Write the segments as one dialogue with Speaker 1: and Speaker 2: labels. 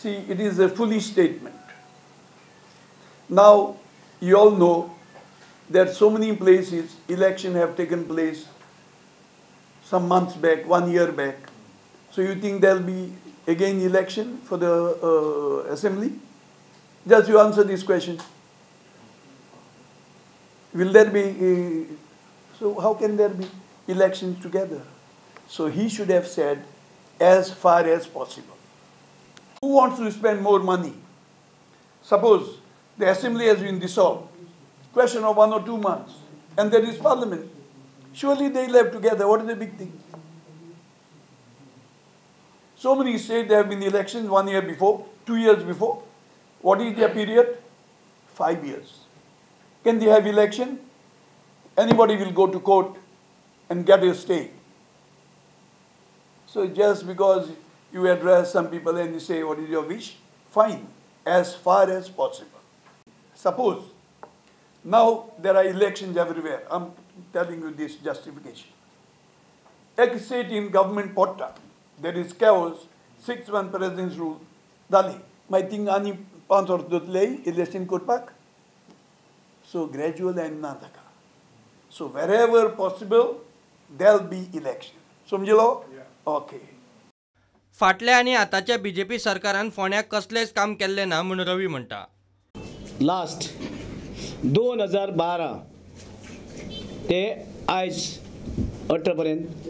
Speaker 1: See, it is a foolish statement. Now, you all know that so many places election have taken place some months back, 1 year back. So you think there will be again election for the assembly? Just you answer this question. Will there be, so how can there be elections together? So he should have said, as far as possible. Who wants to spend more money? Suppose the assembly has been dissolved, question of 1 or 2 months, and there is parliament. Surely they left together. What is the big thing? So many states there have been elections 1 year before, 2 years before. What is their period? 5 years. Can they have election? Anybody will go to court and get a stay. So just because you address some people and you say, what is your wish? Fine, as far as possible. Suppose, now there are elections everywhere. I'm telling you this justification. Ek state in government potta, there is chaos, 6-1 president's rule. Dali, my thing ani 5 वर्स जातले election करपाक. So gradual and ना ताका. So wherever possible, there'll be election. समजलो? Okay.
Speaker 2: फाटल्या आनी आतांच्या BJP सरकारान फोंड्याक कसलेंच काम केल्लें ना म्हूण रवी म्हणटा.
Speaker 3: लास्ट 2012 ते आयज 18 पर्यंत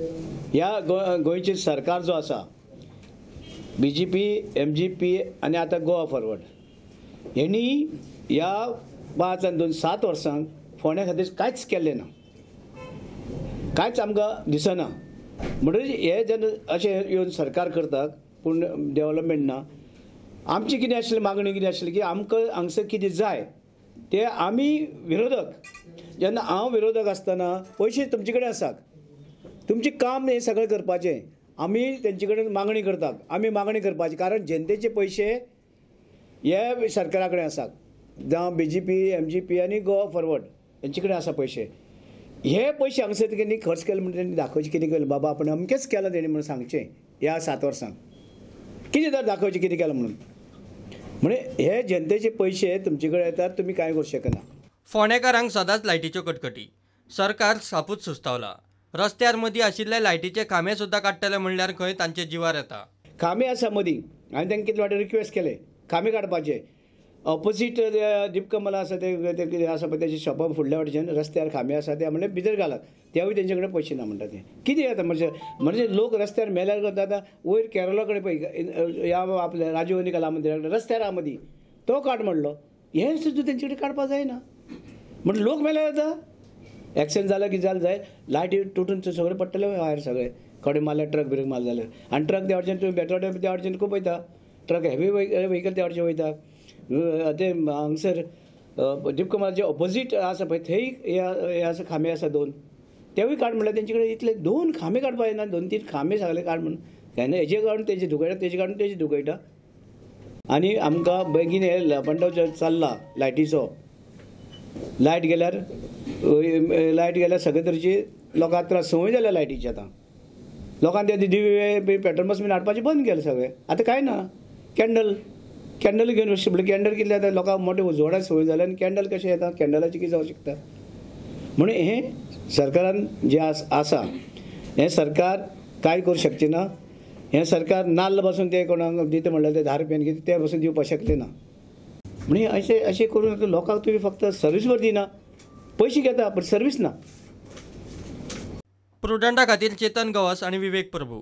Speaker 3: ह्या गोंयचें सरकार जो आसा बीजेपी, एमजीपी आनी आतां गोवा फॉरवर्ड हेणी ह्या 5 आनी 2 7 वर्सांक फोंड्या खातीर कांयच केल्लें ना, कांयच आमकां दिसना. म्हणटकीर हे जेन्ना अशें येवन सरकार करतात पूण डेवलपमेंट ना. आमची कितें आशिल्ली मागणी कितें आशिल्ली की आमकां हांगसर कितें जाय ते आमी विरोधक, जेन्ना हांव विरोधक आसतना पयशे तुमचे कडेन आसात, तुमचें काम हें सगळें करपाचें, आमी तेंचे कडेन मागणी करतात, आमी मागणी करपाची, कारण जनतेचे पयशे हे सरकारा कडेन आसात, जावं बीजेपी, एमजीपी आनी गोवा फॉरवर्ड हेंचे कडेन आसा पयशे. हे पयशे हांगसर तेणी खर्च केले म्हणून तेणी दाखोवचें कितें केलें, बाबा आपण अमकेंच केलां तेणी म्हणून सांगचें. ह्या 7 वर्सांक कितें तर दाखोवचें कितें केलां म्हणून. म्हणजे हे जनतेचे पयशे तुमचे कडेन येतात, तुमी कांय करूं शकना.
Speaker 2: फोंडेकारांक सदांच लायटीच्यो कटकटी, सरकार सापूच सुस्तावला. रस्त्यार मदीं आशिल्ले लायटीचे खांबे सुद्दां काडटले म्हणल्यार खंय तांचे जिवार येता.
Speaker 3: खांबे आसा मदीं, हांवें तांकां कितले फावटी रिक्वेस्ट केले खांबे काडपाचे. ऑपोजीट दीपकमला आसा ते कितें आसा पळय तेजे शॉपा फुडल्या वटेच्यान रस्त्यार खांबे आसा ते म्हणल्यार भितर घालात, तेवूय तेंचे कडेन पयशे ना म्हणटा. ते कितें जाता म्हणजे म्हणजे लोक रस्त्यार मेल्यार करता. आतां वयर केरला कडेन पळय ह्या आपल्या राजीव गांधी कला मंदिरा कडेन रस्त्यार आहा मदीं, तो काड म्हणलो, हें सुद्दां तेंचे कडेन काडपाक जायना. म्हणजे लोक मेल्यार जाता, एक्सिडंट जालो कितें जालें जाय, लायटी तुटून सगळें पडटलें वायर, सगळें खडे मारल्यार ट्रक ब्रेक मारले जाल्यार. आनी ट्रक त्या वटेच्यान तुमी बेटवाटे त्या वटेच्यान खूब वयता, ट्रक हेवी व्हेकल त्या वटेच्यान वयता. ते हांगसर दीपकमलाचे ऑपोजीट आसा पळय थंय हे आसा खांबे आसा 2, तेवूय काड म्हणल्यार तेंचे कडेन इतले 2 खांबे काडपाक येना, 2-3 खांबे सगळे काड म्हणून तेन्ना हेजे काडून तेजे दुखयता, तेजे काडून तेजे दुखयता. आनी आमकां बेगीन हे लपंडाव चल्ला लायटीचो, लायट गेल्यार लायट गेल्यार सगळे तरेची लोकांक त्रास, संवय जाल्या लायटीची. आतां लोकांक ते दिवे पेट्रोल बस बीन हाडपाचें बंद केलें सगळें, आतां कांय ना. कॅन्डल कॅन्डल घेवन वचचें म्हणल्यार कॅन्डल कितलें जाता, लोकांक मोठे उजवाडाक संवय जाल्या आनी कॅन्डल कशें येता, कॅन्डलाचें कितें जावंक शकता. म्हणून हें सरकारान जें आसा हें सरकार कांय करूं शकचें ना. हें सरकार नाल्ल पासून ते कोणाक दिता म्हणल्यार ते 10 रुपयान कितें ते पासून दिवपाक शकलें ना. म्हणून अशें अशें करून लोकांक तुमी फक्त सर्वीस बरी दिना, पयशे घेता पण सर्वीस ना.
Speaker 2: प्रुडंटा खातीर चेतन गवस आनी विवेक प्रभू.